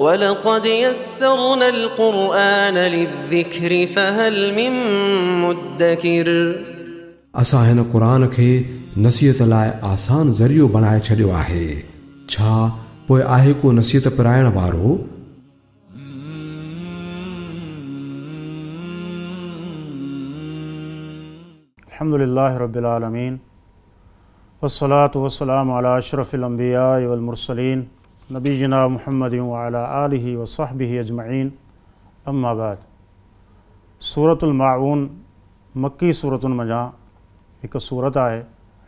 ولقد يسرنا القرآن للذكر فهل من مدكر. असां हिन क़ुर खे नसीहत लाइ आसान ज़रियो बणाए छॾियो आहे, छा पोइ आहे को नसीहत पराइण वारो? अल्हम्दुलिल्लाहि रब्बिल आलमीन वस्सलातु वस्सलामु अला अशरफिल अंबिया वल मुरसलीन नबीना मुहम्मद व अला आलिहि व सहबिहि अजमईन। अम्मा बाद। सूरतुल माऊन मक्की सूरतुनि मंझां हिकु सूरत आहे।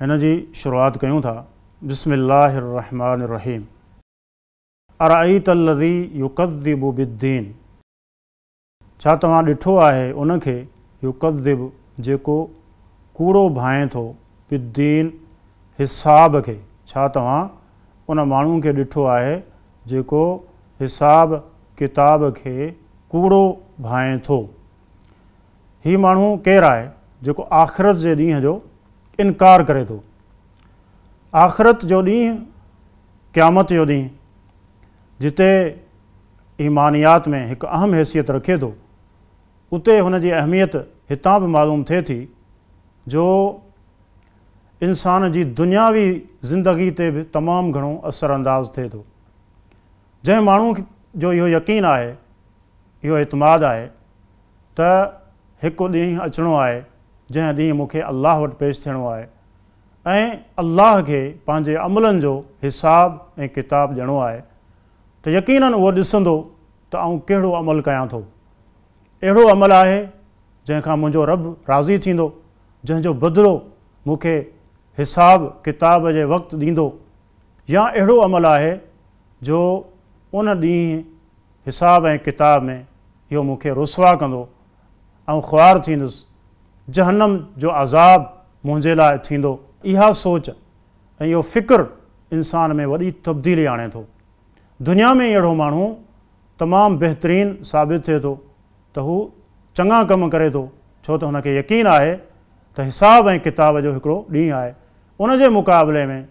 हिन जी शुरूआत कयूं था। बिस्मिल्लाहिर रहमानिर रहीम। अरअइत अल्लज़ी युकज़्ज़िबु बिद्दीन, छा तव्हां ॾिठो आहे उनखे, युकज़्ज़िब जेको कूड़ो भांए थो, बिद्दीन हिसाब खे। छा तव्हां उन माण्हू खे ॾिठो आहे जेको हिसाब किताब खे कूड़ो भांए थो? ही माण्हू केरु आहे जेको आख़िरत जे ॾींहं जो इनकार करे थो। आख़िरत जो ॾींहुं क़यामत जो ॾींहुं जिते ईमानियात में हिकु अहम हैसियत रखे थो, उते हुन जी अहमियत हितां बि मालूम थिए थी जो इंसान जी दुनियावी ज़िंदगी ते बि तमामु घणो असर अंदाज़ थिए थो। जंहिं माण्हू जो इहो यकीन आहे, इहो एतमाद आहे त हिकु ॾींहुं अचिणो आहे जंहिं ॾींहुं मूंखे अलाह वटि पेश थियणो आहे ऐं अलाह खे पंहिंजे अमलनि जो हिसाब ऐं किताब ॾियणो आहे, त यकीनन उहो ॾिसंदो त आउं कहिड़ो अमल कयां थो। अहिड़ो अमल आहे जंहिंखां मुंहिंजो रब राज़ी थींदो, जंहिंजो बदिलो मूंखे हिसाब किताब जे वक़्तु ॾींदो, या अहिड़ो अमल आहे जो उन ॾींहुं हिसाब ऐं किताब में इहो मूंखे रुसवा कंदो, आउं ख़्वार थींदुसि, जहन्नम जो अज़ाब मुंहिंजे लाइ थींदो। इहा सोच ऐं इहो फ़िक्र इंसान में वॾी तब्दीली आणे थो। दुनिया में अहिड़ो माण्हू तमामु बहितरीन साबित थिए थो त हू चङा कम करे थो, छो त हुनखे यकीन आहे त हिसाब ऐं किताब जो हिकिड़ो ॾींहुं आहे। उनजे मुक़ाबले में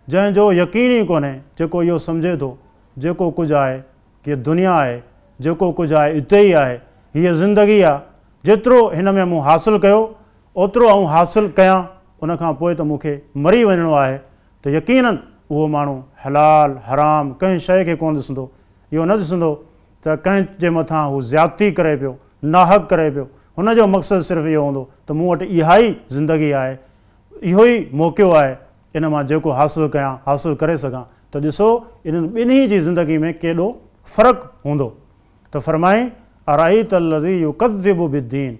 जंहिंजो यकीन ई कोन्हे, जेको इहो सम्झे थो जेको कुझु आहे की दुनिया आहे, जेको कुझु आहे हिते ई आहे, हीअ ज़िंदगी आहे, जेतिरो हिन में मूं हासिलु कयो ओतिरो आउं हासिलु कयां, उन खां पोइ त मूंखे मरी वञिणो आहे, त यकीनन उहो माण्हू हलाल हराम कंहिं शइ खे कोन ॾिसंदो। इहो न ॾिसंदो त कंहिं जे मथां हू ज़्यादती करे पियो, नाहक़ करे पियो। हुनजो मक़सदु सिर्फ़ु इहो हूंदो त मूं वटि इहा ई ज़िंदगी आहे, इहो ई मौक़ो आहे, इन मां जेको हासिलु कयां हासिलु करे सघां। त ॾिसो इन्हनि ॿिन्ही जी ज़िंदगी में केॾो फ़र्क़ु हूंदो। त फरमाई अरअइत अल्लज़ी युकज़्ज़िबु बिद्दीन,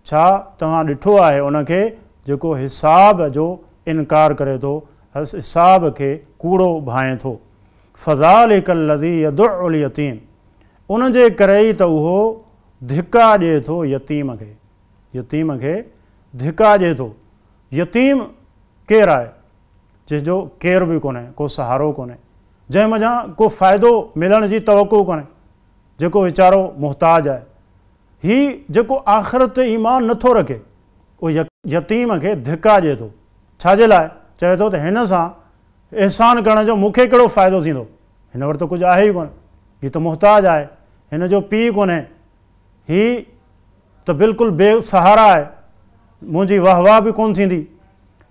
छा तव्हां ॾिठो आहे उनखे जेको हिसाब जो इनकार करे थो, हिसाब खे कूड़ो भांए थो। फ़ज़ालिक अल्लज़ी यदुउल यतीम, उनजे करे ई त उहो धिका ॾिए थो यतीम खे, यतीम खे धिका ॾिए थो। यतीम केरु आहे? जंहिंजो केरु बि कोन्हे, को सहारो कोन्हे, जंहिं मंझां को फ़ाइदो मिलण जी तवक़ो कोन्हे, जेको वीचारो मोहताज आहे। ही जेको आख़िरत ते ईमान नथो रखे उहो यतीम खे धिका ॾिए थो। छाजे लाइ? चए थो त हिन सां अहसान करण जो मूंखे कहिड़ो फ़ाइदो थींदो, हिन वटि त कुझु आहे ई कोन, हीउ त मोहताज आहे, हिन जो पीउ कोन्हे, ही त बिल्कुलु बेसहारा आहे, मुंहिंजी वाह वाह बि कोन थींदी।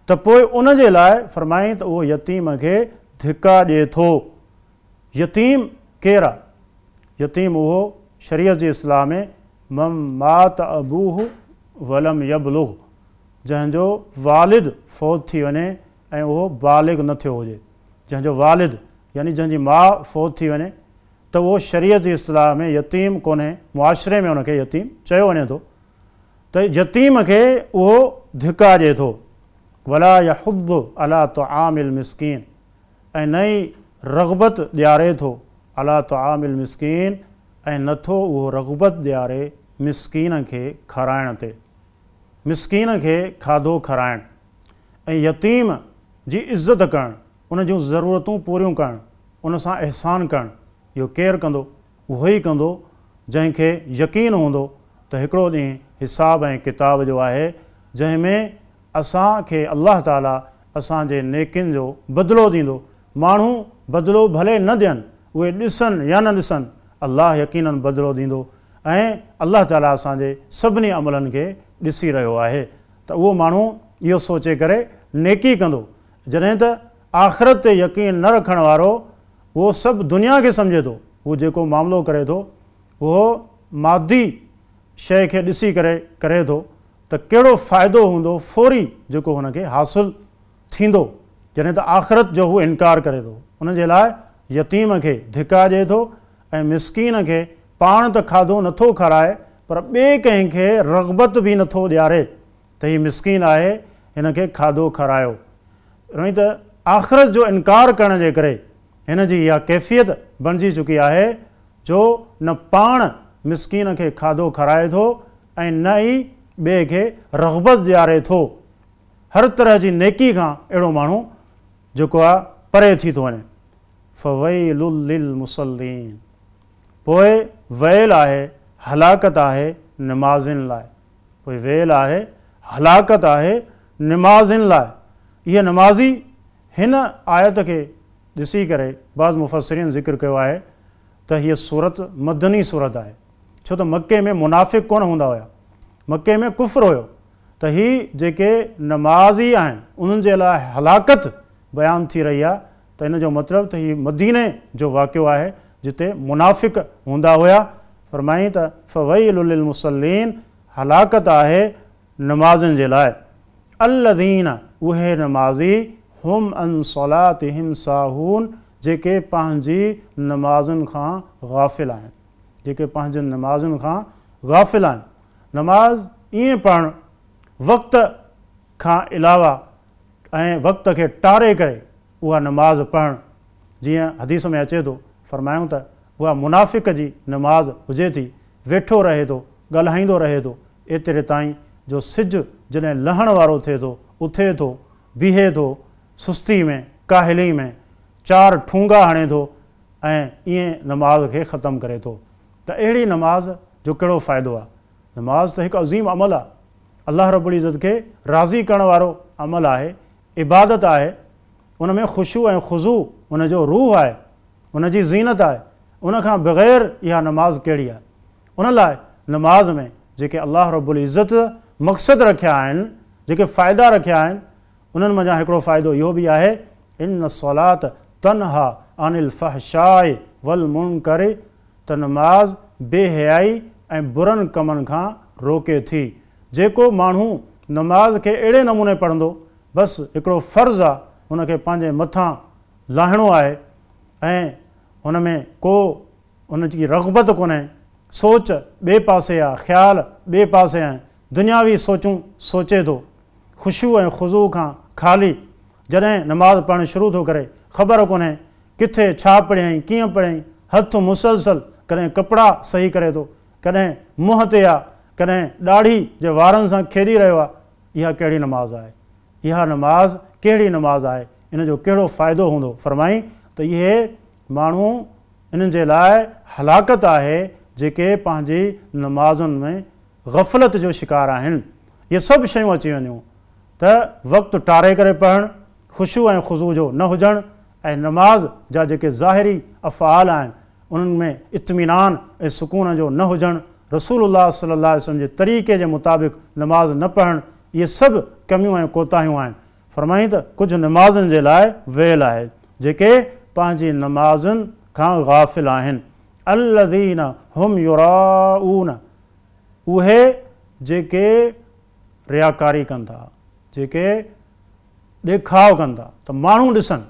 त पोइ उनजे लाइ फरमाई त उहो यतीम खे धिका ॾिए थो। यतीम केरु आहे? यतीम उहो शरीयत जी इस्लाह में मम मात अबूहु वलम यबलुग, जंहिंजो वालिद फौत थी वञे ऐं उहो बालिग न थियो हुजे, जंहिंजो वालिद यानी जंहिंजी माउ फौत थी वञे त उहो शरीयत जी इस्लाह में यतीम कोन्हे, मुआशरे में हुनखे यतीम चयो वञे थो। त यतीम खे उहो धिका ॾिए थो। वला यहुद्दु अला तुआमिल मिस्कीन, ऐं न ई रग़बत ॾियारे थो अला तुआमिल मिस्कीन, ऐं नथो उहो रग़बत ॾियारे मिस्कीन खे खाराइण ते, मिस्कीन खे खाधो खाराइण ऐं यतीम जी इज़त करणु, उन जूं ज़रूरतूं पूरियूं करणु, उन सां अहसान करणु, इहो केरु कंदो? उहो ई कंदो जंहिंखे यकीन हूंदो त हिकिड़ो ॾींहुं हिसाब ऐं किताब जो आहे जंहिंमें असांखे अलाह ताला असांजे नेकियुनि जो बदिलो ॾींदो। माण्हू बदिलो भले न ॾियनि, उहे ॾिसनि या न ॾिसनि, الله يقينن بدلو ڏيندو ۽ الله تعاليٰ اسان جي سڀني عملن کي ڏسي رهيو آهي ته اهو ماڻهو اهو سوچي ڪري نيڪي ڪندو. جڏهن ته آخرت تي يقين نه رکڻ وارو اهو سڀ دنيا کي سمجهي ٿو، هو جيڪو معاملو ڪري ٿو اهو مادي شيء کي ڏسي ڪري ڪري ٿو ته ڪهڙو فائدو هوندو فوري جيڪو هن کي حاصل ٿيندو، جڏهن ته آخرت جو هو انڪار ڪري ٿو. ان جي لاء يتيم کي ڌڪا ڏئي ٿو ۽ مسڪين کي پاڻ ته کاڌو نٿو کارائي پر ٻئي ڪنهن کي رغبت به نٿو ڏياري ته هي مسڪين آهي هن کي کاڌو کارايو. يعني ته آخرت جو انڪار ڪرڻ جي ڪري هن جي اها ڪيفيت بڻجي چڪي آهي جو نه پاڻ مسڪين کي کاڌو کارائي ٿو ۽ نه ئي ٻئي کي رغبت ڏياري ٿو. هر طرح جي نيڪي کان اهڙو ماڻهو جيڪو آهي پري ٿي ٿو وڃي. فويل للمصلين پوء ويل آهي، هلاڪت آهي نمازين لاء. پوء ويل آهي، هلاڪت آهي نمازين لاء. اهي نمازي هن آيت کي ڏسي ڪري بعض مفسرين ذڪر ڪيو آهي ته هيء سورت مدني سورت آهي ڇو ته مڪي ۾ منافق ڪونه هوندا هيا، مڪي ۾ ڪفر هيو ته هي جيڪي نمازي آهن انهن جي لاء هلاڪت بيان ٿي رهي آهي ته ان جو مطلب ته هي مديني جو واقعو آهي جتي منافق هوندا هيا. فرمائين ته فويل للمصلين هلاڪت آهي نمازين جي لاء الذين اهي نمازي هم عن صلاتهم ساهون جيڪي پنهنجي نمازن کان غافل آهن جيڪي پنهنجين نمازن کان غافل آهن. نماز ائين پڙهڻ وقت کان علاوه ۽ وقت کي ٽاري ڪري اها نماز پڙهڻ جيئن حديث ۾ اچي ٿو فرمايائون ته اها منافق جي نماز هجي ٿي ويٺو رهي ٿو ڳالهائيندو رهي ٿو ايتري تائين جو سج جڏهن لهڻ وارو ٿئي ٿو اٿي ٿو بيهي ٿو سستي ۾ ڪاهلي ۾ چار ٺونگا هڻي ٿو ۽ ائين نماز کي ختم ڪري ٿو ته اهڙي نماز جو ڪهڙو فائدو آهي؟ نماز ته هڪ عظيم عمل آهي، الله رب العزت کي راضي ڪرڻ وارو عمل آهي، عبادت آهي، ان ۾ خشوع ۽ خضوع ان جو روح آهي، ان جي زينت آهي، ان کان بغير اها نماز ڪهڙي آهي؟ ان لاء نماز ۾ جيڪي الله رب العزت مقصد رکيا آهن، جيڪي فائدا رکيا آهن، انهن منجهان هڪڙو فائدو اهو به آهي، ان الصلوة تنهي عن الفحشاء والمنڪر ته نماز بي حيائي ۽ برن ڪمن کان روڪي ٿي. جيڪو ماڻهو نماز کي اهڙي نموني پڙهندو، بس هڪڙو فرض آ هن کي پنهنجي مٿان لاهڻو آهي ۽ هن ۾ ڪو هن جي رغبت ڪونهي، سوچ ٻئي پاسي آ، خيال ٻئي پاسي آهن، دنياوي سوچون سوچي ٿو، خشوع ۽ خضوع کان خالي، جڏهن نماز پڙهڻ شروع ٿو ڪري، خبر ڪونهي ڪٿي ڇا پڙهيائين، ڪيئن پڙهيائين، هٿ مسلسل ڪڏهن ڪپڙا صحيح ڪري ٿو، ڪڏهن منهن تي آ، ڪڏهن ڏاڙهي جي وارن سان کيڏي رهيو آ، اها ڪهڙي نماز آهي؟ اها نماز ڪهڙي نماز آهي؟ ان جو ڪهڙو فائدو هوندو؟ فرمائين ته اهي ماڻهو انهن جي لاء هلاڪت آهي جيڪي پنهنجي نمازن ۾ غفلت جو شڪار آهن. اهي سڀ شيون اچي وڃون ته وقت ٽاري ڪري پڙهڻ، خشوع ۽ خضوع جو نه هجڻ ۽ نماز جا جيڪي ظاهري افعال آهن انهن ۾ اطمينان ۽ سڪون جو نه هجڻ، رسول الله صلي الله عليه وسلم جي طريقي جي مطابق نماز نه پڙهڻ، اهي سڀ ڪميون ۽ ڪوتاهيون آهن. فرمائين ته ڪجهه نمازين جي لاء ويل آهي جيڪي پنهنجي نمازن کان غافل آهن. الذين هم يراءون اهي جيڪي رياڪاري ڪن ٿا، جيڪي ڏيکاء ڪن ٿا ته ماڻهو ڏسن،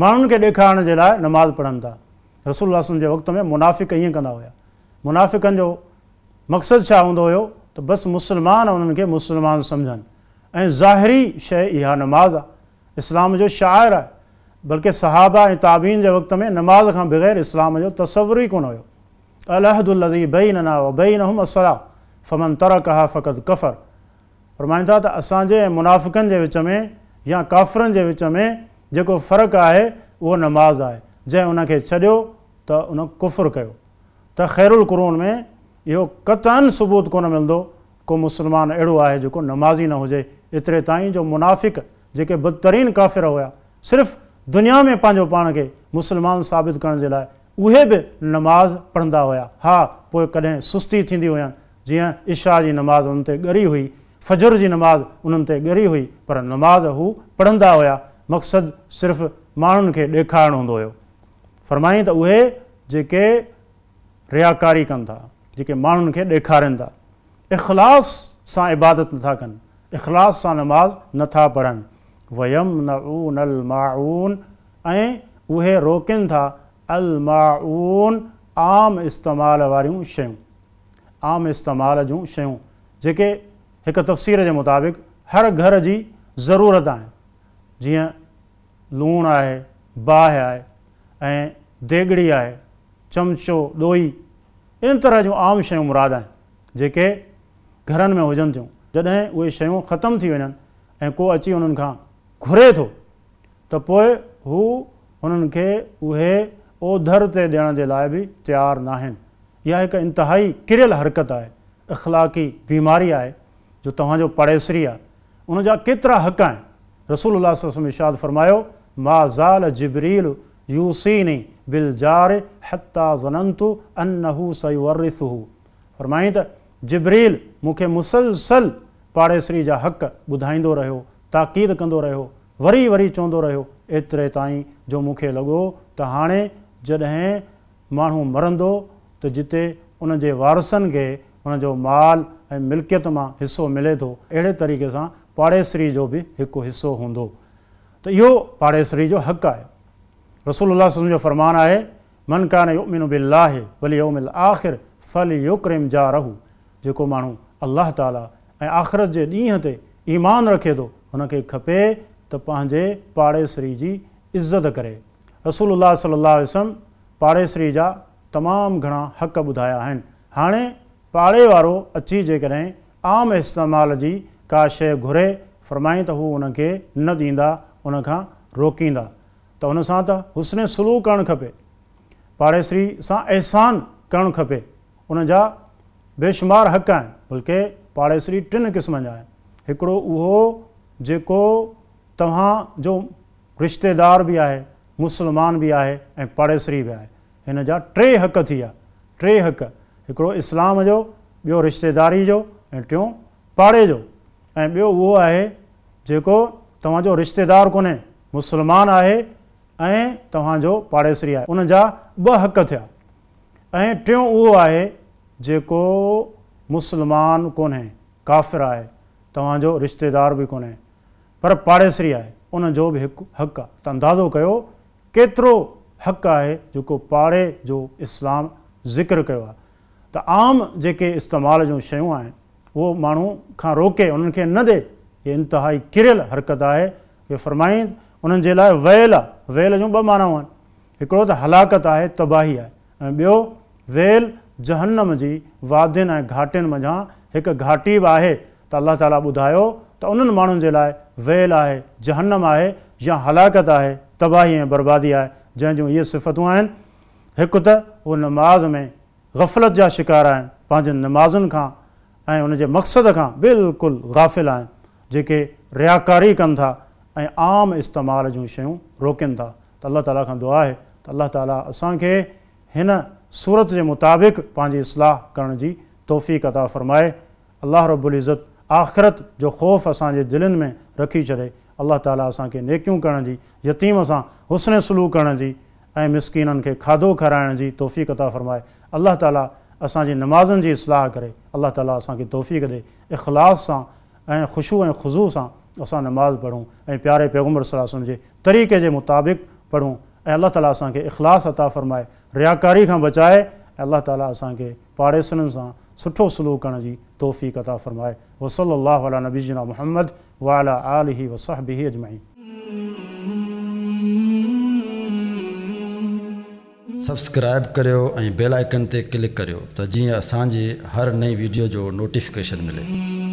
ماڻهن کي ڏيکارڻ جي لاء نماز پڙهن ٿا. رسول الله صلعم جي وقت ۾ منافق ائين ڪندا هيا. منافقن جو مقصد ڇا هوندو هيو ته بس مسلمان انهن کي مسلمان سمجهن ۽ ظاهري شيء اها نماز آهي، اسلام جو شعائر آهي، بلڪه صحابه ۽ تابعين جي وقت ۾ نماز کان بغير اسلام جو تصور ئي ڪونه هيو. العهد الذي بيننا وبينهم الصلاة فمن ترڪها فقد ڪفر فرمائن ٿا ته اسان جي ۽ منافقن جي وچ ۾ يا ڪافرن جي وچ ۾ جيڪو فرق آهي اهو نماز آهي جنهن ان کي ڇڏيو ته ان ڪفر ڪيو ته خير القرون ۾ اهو قطعاً ثبوت ڪونه ملندو ڪو مسلمان اهڙو آهي جيڪو نمازي نه هجي ايتري تائين جو منافق جيڪي بدترين ڪافر هيا صرف دنيا ۾ پنهنجو پاڻ کي مسلمان ثابت ڪرڻ جي لاء اهي به نماز پڙهندا هيا. ها، پوء ڪڏهن سستي ٿيندي هين، جيئن عشاء جي نماز انهن تي ڳري هئي، فجر جي نماز انهن تي ڳري هئي، پر نماز هو پڙهندا هيا، مقصد صرف ماڻهن کي ڏيکارڻ هوندو هيو. فرمائين ته اهي جيڪي رياڪاري ڪن ٿا، جيڪي ماڻهن کي ڏيکارين ٿا، اخلاص سان عبادت نٿا ڪن، اخلاص سان نماز نٿا پڙهن. ويمنعون الماعون ۽ اهي روڪين ٿا الماعون عام استعمال واريون شيون، عام استعمال جون شيون جيڪي هڪ تفسير جي مطابق هر گهر جي ضرورت آهن، جيئن لوڻ آهي، باهه آهي ۽ ديڳڙي آهي، چمچو، ڏوئي، ان طرح جون عام شيون مراد آهن جيڪي گهرن ۾ هجن ٿيون. جڏهن اهي شيون ختم ٿي وڃن ۽ ڪو اچي انهن کان گهري ٿو ته پوء هو انهن کي اهي اوڌر تي ڏيڻ جي لاء به تيار ناهن. اها هڪ انتهائي ڪريل حرڪت آهي، اخلاقي بيماري آهي جو توهان جو پاڙيسري آهي، ان جا ڪيترا حق آهن. رسول الله صلي الله عليه وسلم ارشاد فرمايو، ما زال جبريل يوصيني بالجار حتي ظننت انه سيورثه فرمائين ته جبريل مون کي مسلسل پاڙيسري جا حق ٻڌائيندو رهيو، تاڪيد ڪندو رهيو، وري وري چوندو رهيو، ايتري تائين جو مون کي لڳو ته هاڻي جڏهن ماڻهو مرندو ته جتي ان جي وارثن کي ان جو مال ۽ ملڪيت مان حصو ملي ٿو، اهڙي طريقي سان پاڙيسري جو به هڪ حصو هوندو ته اهو پاڙيسري جو حق آهي. رسول الله صلعم جو فرمان آهي، من ڪان يؤمن بالله واليوم الآخر فليڪرم جاره جيڪو ماڻهو الله تعاليٰ ۽ آخرت جي ڏينهن تي ايمان رکي ٿو، هن کي کپي ته پنهنجي پاڙيسري جي عزت ڪري. رسول الله صلي الله عليه وسلم پاڙيسري جا تمام گهڻا حق ٻڌايا آهن. هاڻي پاڙي وارو اچي جيڪڏهن عام استعمال جي ڪا شيء گهري، فرمائين ته هو ان کي نه ڏيندا، ان کان روڪيندا ته ان سان ته حسن سلوڪ ڪرڻ کپي، پاڙيسري سان احسان ڪرڻ کپي، ان جا بيشمار حق آهن، بلڪه پاڙيسري ٽن قسمن جا آهن، هڪڙو اهو جيڪو توهان جو رشتيدار به آهي، مسلمان به آهي ۽ پاڙيسري به آهي. هن جا ٽي حق ٿي ويا، ٽي حق، هڪڙو اسلام جو، ٻيو رشتيداري جو ۽ ٽيون پاڙي جو. ۽ ٻيو اهو آهي جيڪو توهان جو رشتيدار ڪونهي، مسلمان آهي ۽ توهان جو پاڙيسري آهي، ان جا ٻه حق ٿيا. ۽ ٽيون اهو آهي جيڪو مسلمان ڪونهي، ڪافر آهي، توهان جو رشتيدار به ڪونهي، پر پاڙيسري آهي، ان جو به هڪ حق آهي. ته اندازو ڪيو ڪيترو حق آهي جيڪو پاڙي جو اسلام ذڪر ڪيو آهي. ته عام جيڪي استعمال جون شيون آهن اهو ماڻهو کان روڪي انهن کي نه ڏي، هي انتهائي ڪريل حرڪت آهي. اهي فرمائين انهن جي لاء ويل آهي. ويل جون ٻه معنائون آهن، هڪڙو ته هلاڪت آهي، تباهي آهي، ۽ ٻيو ويل جهنم جي وادين ۽ گهاٽين منجهان هڪ گهاٽي به آهي ته الله تعاليٰ ٻڌايو ته انهن ماڻهن جي لاء ويل آهي، جهنم آهي يا هلاڪت آهي، تباهي ۽ بربادي آهي، جنهن جون اهي صفتون آهن، هڪ ته اهي نماز ۾ غفلت جا شڪار آهن، پنهنجين نمازن کان ۽ ان جي مقصد کان بلڪل غافل آهن، جيڪي رياڪاري ڪن ٿا ۽ عام استعمال جون شيون روڪين ٿا ته الله تعاليٰ کان دعا آهي ته الله تعاليٰ اسان کي هن سورت جي مطابق پنهنجي اصلاح ڪرڻ جي توفيق عطا فرمائي. الله رب العزت آخرت جو خوف اسان جي دلين ۾ رکي ڇڏي. الله تعاليٰ اسان کي نيڪيون ڪرڻ جي، يتيم سان حسن سلوڪ ڪرڻ جي ۽ مسڪينن کي کاڌو کارائڻ جي توفيق عطا فرمائي. الله تعاليٰ اسان جي نمازن جي اصلاح ڪري. الله تعاليٰ اسان کي توفيق ڏي اخلاص سان ۽ خشوع ۽ خضوع سان اسان نماز پڙهون ۽ پياري پيغمبر صلي الله عليه وسلم جي طريقي جي مطابق پڙهون ۽ الله تعاليٰ اسان کي اخلاص عطا فرمائي، رياڪاري کان بچائي ۽ الله تعاليٰ اسان کي پاڙيسرين سان سٺو سلوڪ ڪرڻ جي توفيق عطا فرمائي. وصلي الله علي نبينا محمد وعلي آله وصحبه اجمعين. سبسڪرائيب ڪريو ۽ بيل آئيڪن تي ڪلڪ ڪريو ته جيئن اسان جي هر نئين ويڊيو جو نوٽيفڪيشن ملي.